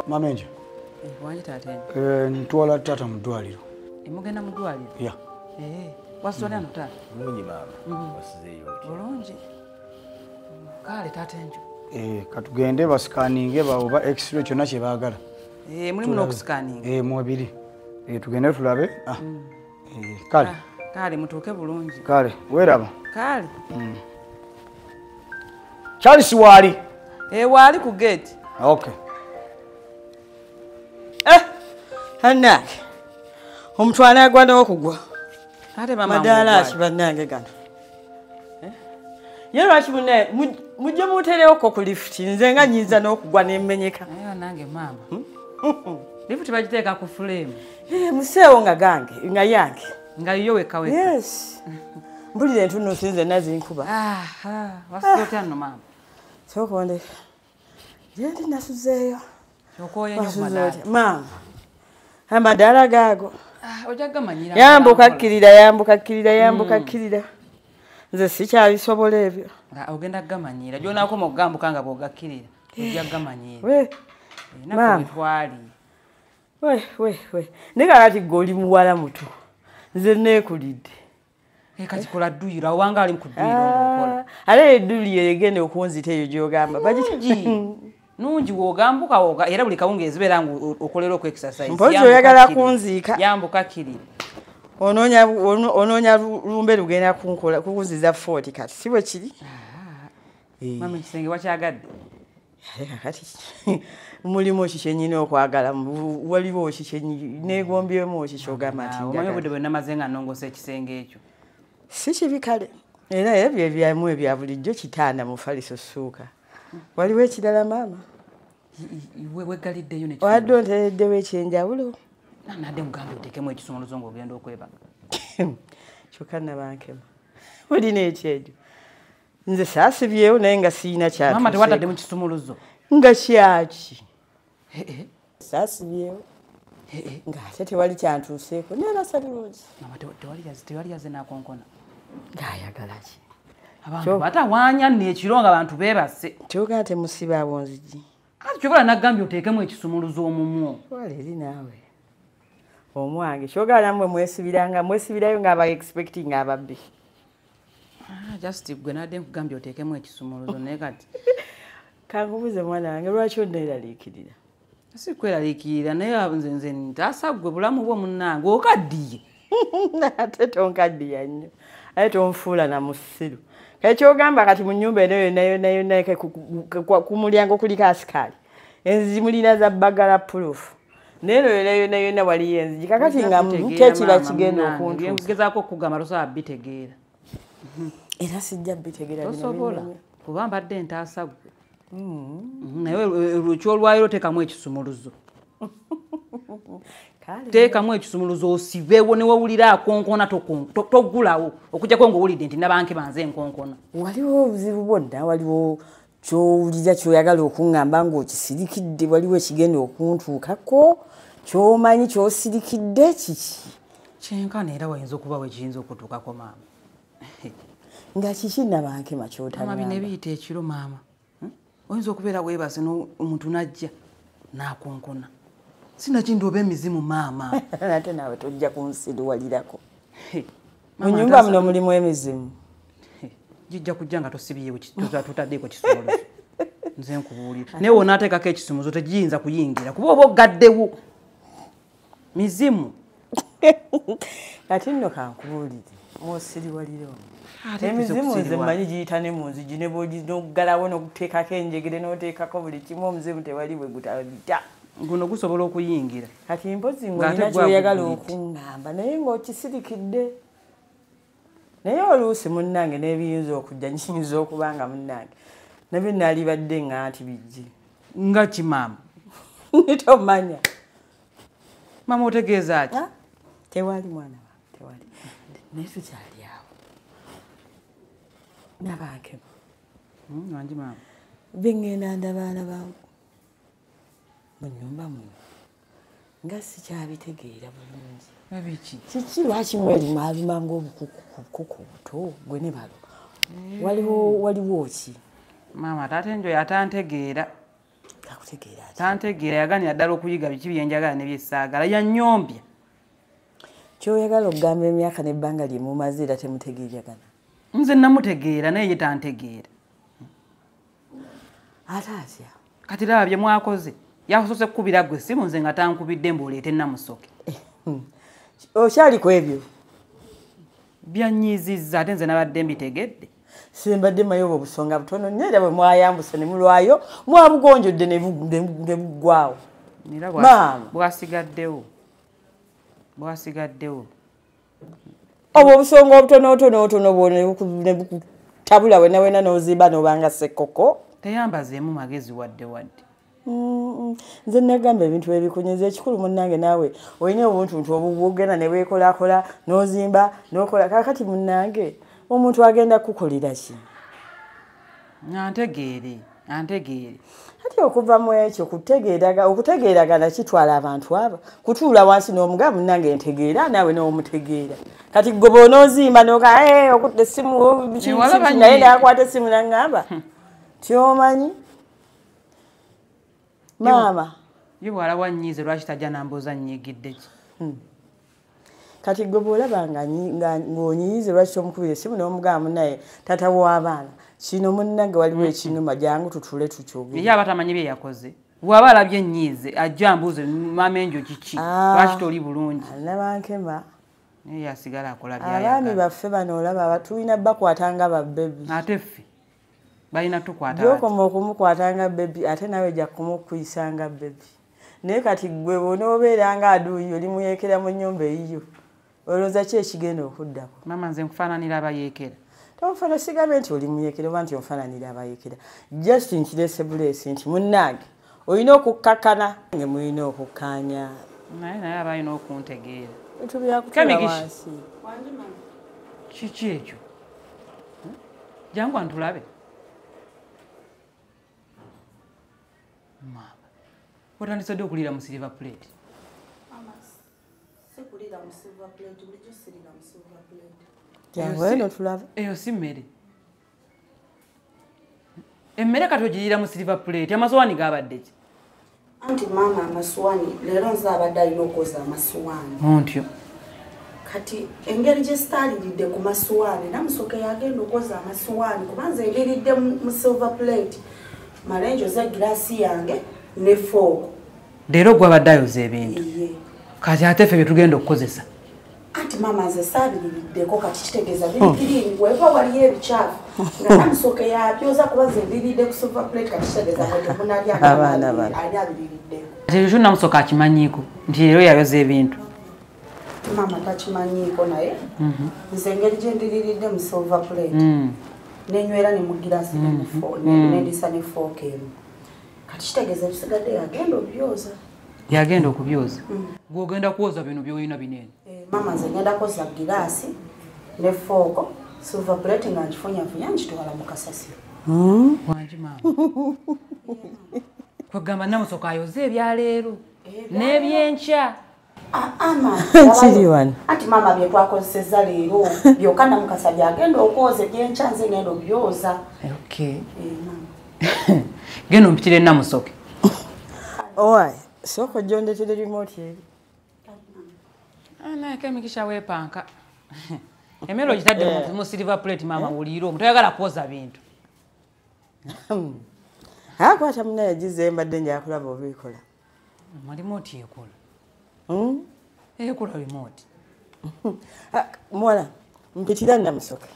Mamenje. Wangi taata. Ntwala tata mu ddwaliro. Mugenda mu ddwaliro? Yeah. Wasula no tata. Bulungi maama. Wasizeeyo otya? Bulungi. Kale taata enjo. Katugende basikaninge oba x-ray kyonna kye baagala. Mulimu n'okusikaninga. Mwebiri. Tugende tulabe. Kale. Kale mutuuke bulungi. Kale, weeraba. Kale. Charles waali? Waali ku gate. Okay. Annange omutwala agwa n'okugwa. Ate mama madaala ki bannange gano. Ye lwaki munne mujje muterewoko ku lifuti nze nga nnyinza n'okugwa nemmenyeka. Naye nange maama. Lifuti bagiteeka ku frame. Museewo nga gange nga yange. Nga yo weka weka. Yes. Mpulira entunnunsi nze nazinkuba. Wasuze otya nno maama? Sooka ondeke. Gye ndi nasuzeeyo. Okooye nnyo ku madaala. Maama. Amadaala gaago. Ojja kugamanyira. Yambuka kkirira, yambuka kkirira, yambuka kkirira. Nze sikyabisobola ebyo. Ogenda kugamanyira. Gy'onaakoma okugambuka nga bw'ogakkirira, ojja kugamanyiira. Naffe bwe twali. We. Naye kakati ggwe oli muwala muto. Nze neekulidde. Kati kola dduyiro, awo wanga ali mu kudduyiro ng'okola. Ate edduyiro egenda okunzita eyo gy'ogamba. Nungi w'ogambuka woga era buli kawungeezi beera nga okolera oku exercise. Mpozzi oyagala kunziika. Yambuka kkirira. Onoonya lumbe lugenda kunziza 40 kati si bwe kiri? Maama ekisenge wakyagadde? Kati mulimu ki kye nnina okwagala, waliwo ki kye neegombyemu ki ky'ogamba nti njagala. Omanyi obudde bwe namaze nga nnongoosa ekisenge ekyo. Si kibi kale. Era ebyo ebyamu ebya bulijjo kitanda mufaliso ssuuka. Waliwo ekirala maama? Weggaliddeyo ne Wadde onteereddewo ekyenjawulo? Nadde nkugambye oteekemu ekisumuluzo ng'ogenda okwebaka. Kyokka Nabankema olina ekyejo. Nze saasibyewo naye nga siyina kyatuuseeko. Maama tewataddemu kisumuluzo? Nga kyaki? Saasibyewo ng'ate tewali kyantuuseeko neebasa bulungi. Maama tewali yazze n'akonkona. Ng'ayagala ki? Abantu batawaanya nno ekiro nga abantu beebase. Kyokka temusibaawo nzigi. Kati kyokola nagambye oteekemu ekisumuluzo omumwo. Wala eri naawe. Omwange kyogala nammwe mwesibiranga mwesibirayo ng'aba expecting ababbi. Just gwe nadde nkugambye oteekemu ekisumuluzo naye kati. Kankubuuze mwana wange lwaki onneeraliikirira? Si kweraliikirira naye nze ntaasa ggwe bulamu bwo munnange okaddiye. Ate tonkaddiya nnyo. Ate tonfuula na musiru. Kale ky'ogamba kati mu nnyumba eno yonna yonna yonna ku mulyango kuliko asikaali. Enzigi mulina za bagala proof. Naye eno yonna yonna yonna waliyo enzigi. Kakati nga tekiba kigenda okuntuusa. Ngezaako okukugamba tosobola bitegeera. Era sijja bitegeera bino. Tosobola kuba mbadde ntaasa ggwe. Naye ekyolwaliro teekamu ekisumuluzo. Teekamu ekisumuluzo osibeewo ne wowulira akonkona toggulawo okuggyako ng'owulidde nti Nabankema nze nkonkona. Waliwo obuzibu bwonna, waliwo ky'owulira ky'oyagala okuŋŋamba ng'okisirikidde, waliwo ekigenda okuntuukako ky'omanyi ky'osirikidde kiki? Kyenkana era wayinza okuba wekiyinza okutuukako maama. Nga kiki Nabankema ky'otaŋŋamba? Maama bino ebiyita ekiro maama. Oyinza okubeera weebase omuntu n'ajja n'akonkona. Sinakindi oba emizimu maama. Ate naawe tojja kunsiruwalirako. Mu nnyumba muno mulimu emizimu. Gijja kujja nga tosibyewo totaddeeko kisumuluzo. Nze nkubuulira. Naye w'onaateekako ekisumuluzo tegiyinza kuyingira kuba oba oggaddewo. Mizimu. Kati nno kankubuulire mw'osiriwalira omwo. Emizimu nze mmanyi giyita ne mu nzigi ne bw'oggalawo n'okuteekako enjegere n'oteekako buli kimu omuzimu tewali bwe gutayita. Guno gusobola okuyingira. Kati mpozzi ng'olina ky'oyagala okuŋŋamba naye ng'okisirikidde. Naye oluusi munnange n'ebiyinza okujja kiyinza okuba nga munnange nabyo naalibadde nga nti bijje. Nga ki maama? Tomanya. Maama otegeeza ki? Tewali mwana wange tewali. Naye tukyali awo. Nabankema. Wangi maama. Bye ŋŋenda ndaba mu nnyumba muno nga sikyabitegeera bulungi. Ebiki? Kiki lwaki mwerumaaluma ng'obukuku buto gwe ne balo Waliwo ki? Maama taata Enjoy atantegeera. Takutegeera ati? Tantegeera, yaganira ddala okuyiga biki byenjagala ne byesaagala, yanyombya. Kyoyagala okugamba emyaka n'ebbanga lye mumaze era temutegeeragana? Nze namutegeera naye ye tantegeera. Ate atya? Kati laba bye mwakoze. Yasoose kukubira ggwe essimu nze nga tankubidde mbu oleete Namusoke. Okyali ku ebyo? Byanyiizizza ate nze nabadde mbitegedde. Simbadde mmanyi obwo obusonga butono nnyo era bwe mwayambuse ne mulwayo mwabugonjodde ne buggwawo. Maama bwasigaddewo. Bwasigaddewo. Obwo obusonga obutonotonotono bwo ne bukutabula wena wena n'ozimba n'obanga ssekkoko. Teyambazeemu magezi wadde wadde. Nze nagamba ebintu ebikunyeza ekikulu munnange naawe olina obuntuntu obugenda ne weekolakola n'ozimba n'okola. Kaakati munnange omuntu agenda kukukolera ki? Antegeere, antegeere. Ate okuva mu ekyo okutegeeragana kitwala abantu aba kutuula wansi n'omugamba munnange ntegeera naawe n'omutegeera. Kati gwe bw'onoozimba n'oga okutte essimu naye n'akwata essimu n'aŋŋamba tyomanyi. Maama. Ye bw'alaba annyiize lwaki tajja n'ambuuza nnyiigidde ki? Kati gwe bw'olaba ng'onyiize lwaki tomukubira essimu n'omugamba munnaye taata w'abaana kino munnange waliwo ekinuma jangu tutuule tukyogere. Ye aba tamanyi bye yakoze. Bw'aba alabye nnyiize ajja ambuuze maama Enjo kiki? Lwaki toli bulungi? Nabankema. Naye yasigala akola by'ayagala. Abaami baffe bano olaba tulina bakwata nga babbebi. Ate ffe balina tukwata. Gy'okoma okumukwata nga bbebi ate naawe gy'akoma okukuyisa nga bbebi. Naye kati ggwe bw'onoobeera nga aduuyi oli muyeekera mu nnyumba eyiyo. Olowooza ki ekigenda okuddako? Maama nze nkufaananira abayeekera. Tonfaana, sigambe nti oli muyeekera oba nti onfaananira abayeekera. Just nkireese buleesi nti munnange olina okukkakkana nga mulina okukkaanya. Naye aba alina okuntegeera. Ebintu byakutuula wansi. Kiki ekyo? Jangu antulabe. Maama, watandise ddi okuliira mu silver plate? Sikulira mu silver plate, bulijjo sirira mu silver plate. Jangu eno tulabe. Eyo si mmere. Emmere kati ogiriira mu silver plate, amasowaani gabadde ki? Anti maama amasowaani leero nze abadde alina okwoza amasowaani. Ontyo. Kati engeri gye sitaaliridde ku masowaani, Namusoke yagenda okwoza amasowaani kuba nze ndiridde mu silver plate. Male njoza egiraasi yange ne fooko. Leero gw'abadde ayoza ebintu. Kati ate ffe bye tugenda okukozesa. Anti maama nze saabiriddeko kati kitegeeza biri weva waliyo ebikyafu nga Namusoke yabyoza kuba nze ndiridde ku silver plate kati kitegeeza mwe temunalya ani abiririddeko. Ate ekyo Namusoke akimanyiiko nti leero yayoza ebintu. Maama takimanyiiko naye nze engeri gye ndiriridde mu silver plate nenywera ne mu giraasi nendisa ne fooko emu. Kati kitegeeza ebisigadde yagenda okubyoza. Yagenda okubyoza. Gw'ogenda kwoza bino by'olina binene. Maama nze ngenda kwoza giraasi ne fooko, silver plate nga ngifunyafunya nkitwala mu kasasiro. Wangi maama. Kwegamba Namusoke ayoze ebyaleero n'ebyenkya. Kiri wano. Anti maama bye twakozesezza leero byokka Namukasa byagenda okwoza ebyenkya nze ngenda okubyoza. Okay. Genda ompitire Namusoke. Owaye, sooka ojje ondeetere remote eri. Naye Kemigisha weepanka. Emmere ogitadde mu silver plate maama wuliire omwo toyagala kwoza bintu. Akwata munnaye agize mbadde nja kulaba oba ekola. Remote ekola. Ekola remote. Muwala, mpitira Namusoke.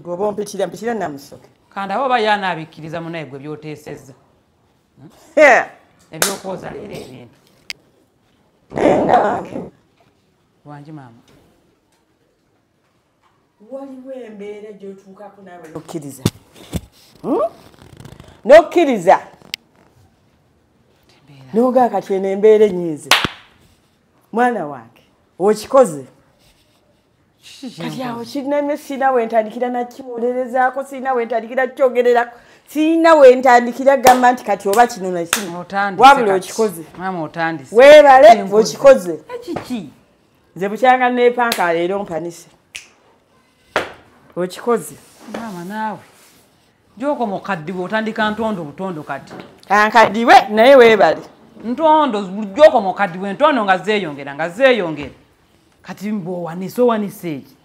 Gwoba ompitira, mpitira Namusoke. Kandi abo oba yanaabikkiriza munnaye gwe by'oteesezza. Ebyokwoza leero ebintu. Wangi maama. Waliwo embeera gy'otuukako naawe n'okkiriza. N'okkiriza. N'ogaa kati eno embeera ennyiize. Mwana wange, okikoze. Kati awo kinneme sirina we ntandikira nakiwolerezaako, sirina we ntandikira kyogererako, sirina we ntandikira gamba nti kati oba kino na kino. Wabula okikoze. Maama otandise. Weebale okikoze. Kiki? Nze bukyanga neepanka leero mpanise. Okikoze. Maama naawe gy'okoma okaddiwe otandika ntondo butondo kati. Ankaddiwe naye weebale. Ntondo gy'okoma okaddiwe entondo nga zeeyongera nga zeeyongera. Kati mbw'owanise owanise eki?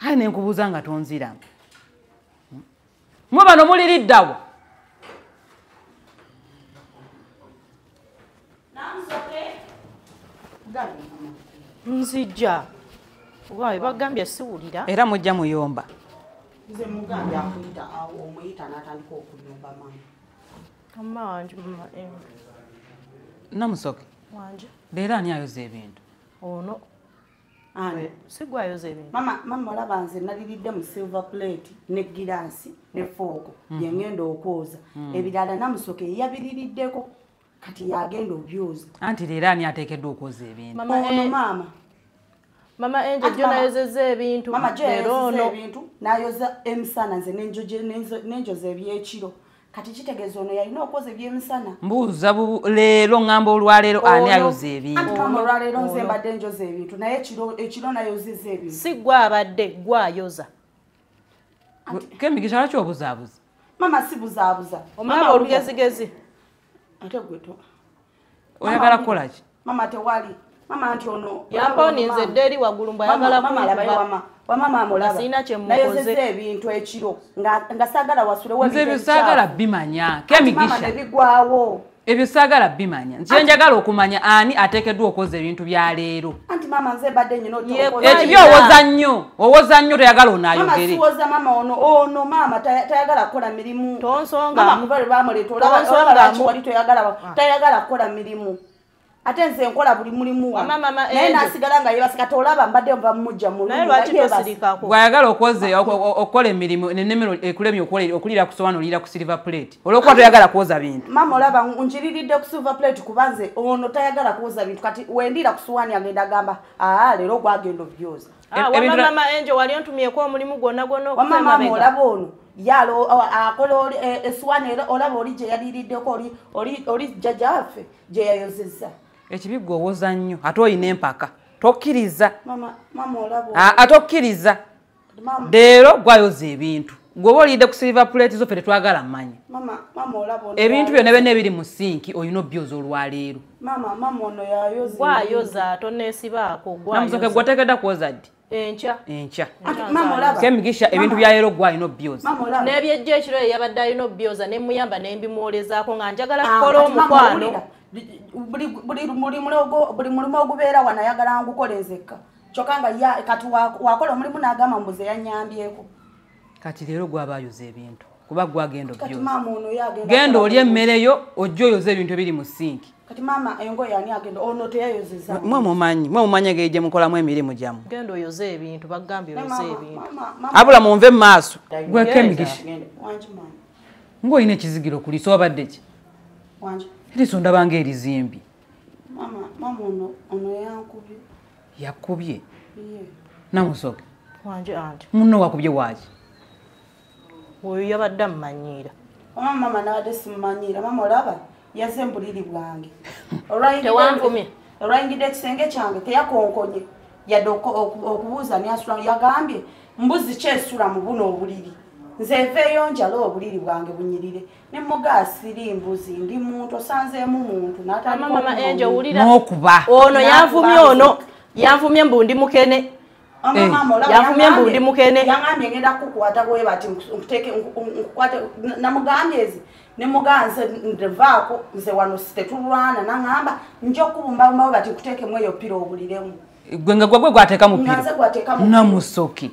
Aye ne nkubuuza nga tonziramu. Mmwe bano muliriddawa? Nzijja. Waawe bagambye siwulira. Era mujja muyomba. Nze mugambye akuyita awo omuyita n'atandika okuyomba maama. Mama wanje mama. Namusoke. Wanje. Leero ani ayoza ebintu? Ono. Ani? Si gwe ayoza ebintu. Mama, mama olaba nze naliridde mu silver plate ne giraasi ne fooko bye ngenda okwoza. Ebirala Namusoke yabiririddeko. Kati yagenda obyoza. Anti leero ani ateekeddwa okwoza ebintu? Ono maama. Mama Angel jo nayozezza ebintu. Mama jo yayozezza ebintu n'ayoza emisana nze n'enjoza ebyekiro. Kati kitegeeza ono yalina okwoza ebyemisana. Mbuuza leero ŋŋamba olwaleero ani ayoza ebintu? Anti mama olwaleero nze mbadde njoza ebintu naye ekiro nayozezza ebintu. Si gwe abadde gwe ayoza. Kemigisha lwaki obuzaabuza? Mama si buzaabuza. Omulaba olugezigezi. Ate gwe to. Oyagala kukola ki? Mama tewali. Mama anti ono yamponize dderi waggulu mbu ayagala kumala. Wama mama olaba. Sirina kye mukoze. Nayozezza ebintu ekiro nga saagala wasulewo ebintu. Nze ebyo saagala bimanya. Kemigisha. Mama tebigwawo. Ebyo saagala bimanya. Nze njagala okumanya ani ateekeddwa okwoza ebintu bya leero. Anti mama nze mbadde nnyina okwoza. Ekibi owoza nnyo. Owoza nnyo toyagala onaayogere. Mama siwoza mama ono mama tayagala kukola mirimu. Tonsonga. Mama kuva lwe bamuleeta olaba lwaki wali tayagala kukola mirimu. Ate nze nkola buli mulimu wano. Naye nasigala nga yeebase kati olaba mbadde nva mujja mu Naye lwaki tosirikako? Bw'ayagala okukola emirimu n'emmere ekulemye okuliira ku ssowaani oliira ku silver plate. Olw'okuba toyagala kwoza bintu. Maama olaba njiriridde ku silver plate kuba nze ono tayagala kwoza bintu kati wendiira ku ssowaani agenda agamba aa leero gwagenda obyoza. Wamma mama Angel wali ontumyeko omulimu gwonna gwonna okuva Wamma emabega. Mama olaba ono yalo akola essowaani olaba oli gye yaliiriddeko oli jjajjaffe gye yayozezza. Ekibi gwe owoza nnyo ate olina empaka tokkiriza. Mama olaba Atokkiriza. Leero gwayoza ebintu. Gwe oba olidde ku silver plate zo ffe tetwagala mmanya. Mama olaba ono ebintu byonna byonna ebiri mu sinki olina obbyoza olwaleero. Mama ono yayoza. Gwayoza tonneesibaako gwayoza. Namusoke gwe oteekeddwa kwoza ddi? Enkya. Enkya. Mama olaba. Kemigisha ebintu bya leero gwe alina obbyoza. N'ebyejjo ekiro ye yabadde alina obbyoza ne mmuyamba ne mbimwolezaako nga njagala kukola omukwano. Buli mulimu ogubeera wano ayagala ngukole nzekka. Kyokka nga kati wakola omulimu n'agamba mbuze yannyambyeko. Kati leero gw'aba ayoza ebintu kuba gwagenda Kati obbyoza. maama ono ye agenda Genda olye emmere yo ojje oyoze ebintu ebiri mu sinki. Kati maama engoye ani agenda ono teyayozezza. Mwe mumanyi engeri gye mukolamu emirimu gyammwe. Genda oyoze ebintu bagambye oyoze ebintu. Abula munve mu maaso. Gwe Kemigisha. Wangi maama. Ng'olina ekizigiro ku liiso wabadde ki? Wangi. Eriiso ndaba ng'erizimbi. Mama ono yankubye. Yakubye? Ye. Namusoke. Wangi anti. Munno wakubye waaki? Oyo yabadde ammanyiira. Mama nabadde simmanyiira. Mama olaba yazze mu buliri bwange. Tewanvumye. Olwayingidde ekisenge kyange teyakonkonye. Yadde okubuuza n'asula yagambye mbuzi ki esula mu buno obuliri. Nze nveeyo njale obuliri bwange bunyirire. Ne muga siri mbuzi ndi muntu osanzeemu muntu n'atandika Mama Angel wulira. N'okuba. Ono yanvumye ono. Yanvumye mbu ndi mukene. Yanvumye mbu ndi mukene. Yangambye ngenda kukukwata bwe bati nkuteeke nkukwate namugambye ezi ne muganze nvaako nze wano tetulwana n'angamba nja okubumbabumba bwe bati nkuteekemu eyo piro obuliremu. Gwe nga gwe gwateeka mu piro. Nze gwateeka mu piro. Namusoke.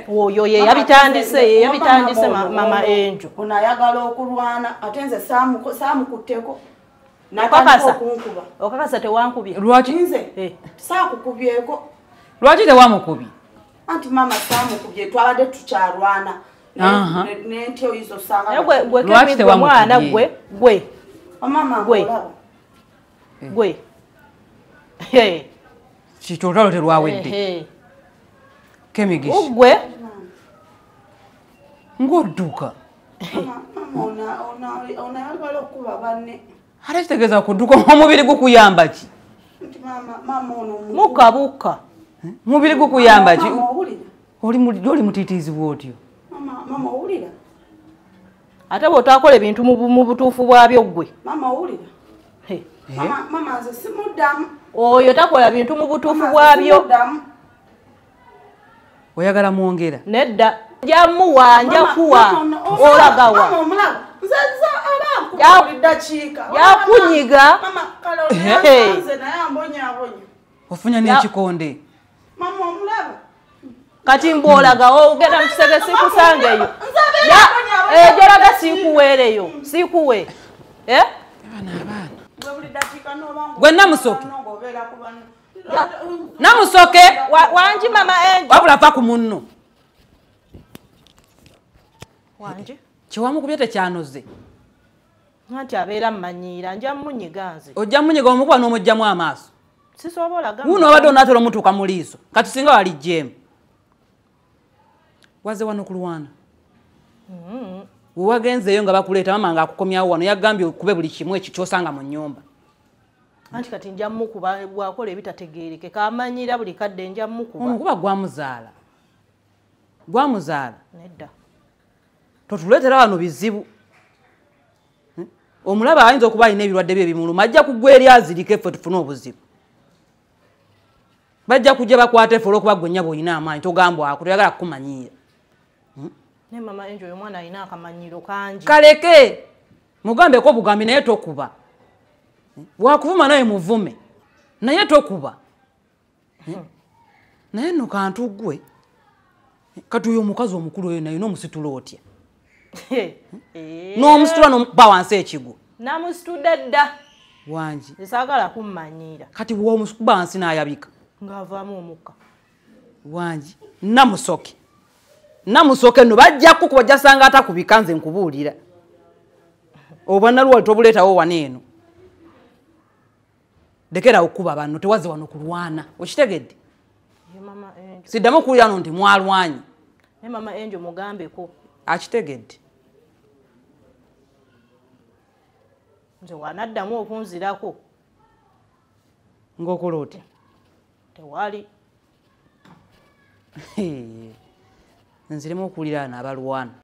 Oyo ye yabitandise mama Angel. Ono ayagala okulwana ate nze saamukutteko. N'atandika okunkuba. Okakasa tewankubye. Lwaki? Nze saakukubyeko. Lwaki tewamukubye? Anti mama saamukubye twabadde tukyalwana. Nentya oyinza osanga. Lwaki tewamukubye? Gwe gwe. Mama olaba. Gwe. Kiki olutalo terwawedde. Kemigisha. Ugwe. Ng'odduka. Mama ono ayagala okukuba banne. Ate kitegeeza kudduka omubiri gukuyamba ki? Nti mama ono Mukka bukka. Mubiri gukuyamba ki? Oli mutiitiizi bw'otyo. Mama owulira? Ate bw'otakola ebintu mu butuufu bwabyo ggwe. Mama owulira? Mama nze simuddamu. Oyo takola bintu mu butuufu bwabyo. Oyagala mwongera? Nedda. Njamuwa, njakuwa. Olagawa. Mama omulaba. Nze aba nkuba buli ddakiika. Yakunyiga. Mama kale nze naye ambonyaabonya. Ofunya n'ekikonde. Mama omulaba. Kati mboolagawa ogenda mu kisenge sikusangeyo. Gyolaga sikuweereyo. Sikuwe. Abaana. Gwe Namusoke. Namusoke. Wangi mama Angel. Wabula va ku munno. Wangi. Kyewamukubye tekyanoze. Anti abeera mmanyiira nja mmunyiga nze. Ojja mmunyiga omukuba n'omuggyamu amaaso. Sisobola gamba. Wuuno obadde onaatera omutuuka mu liiso. Kati singa waliggyemu. Waze wano kulwana. Wewagenzeeyo nga bakuleeta mama ng'akukomyawo wano yagambye okube buli kimu ekyo ky'osanga mu nnyumba. Anti kati nja mmukuba bw'akola ebitategeerekeka amanyiira buli kadde nja mmukuba. Omukuba gwamuzaala. Gwamuzaala. Nedda. Totuleetera wano bizibu. Omulaba ayinza okuba alina ebirwadde bye ebimuluma ajja kugwa eri azirike ffe tufune obuzibu. Bajja kujja bakwate ffe olw'okuba ggwe nnyabo olina amaanyi togambwako toyagala kukumanyiira. Ne mama Angel oyo omwana alina akamanyiro kangi. Kaleke mugambeko obugambi naye tokuba. Wakuvuma naye muvume naye tokuba. Naye nno kantu ggwe kati oyo omukazi omukulu oyo naye n'omusitula otya? N'omusitula n'omukuba wansi ekigwo. Namusitudde dda. Wangi. Saagala kummanyiira. Kati bw'omukuba wansi n'ayabika. Ng'avaamu omukka. Wangi. Namusoke. Namusoke nno bajja kukuba ojja sanga atakubika nze nkubuulira. Obwannaluwali tobuleetawo wano eno. Lekera okukuba banno tewaze wano kulwana. Okitegedde? Siddamu okuwulira no nti mwalwanye. Ne mama Angel mugambeko. Akitegedde. Nze wanaddamu okunzirako. Ng'okola otya? Tewali. Nziremu okuwulira abalwana.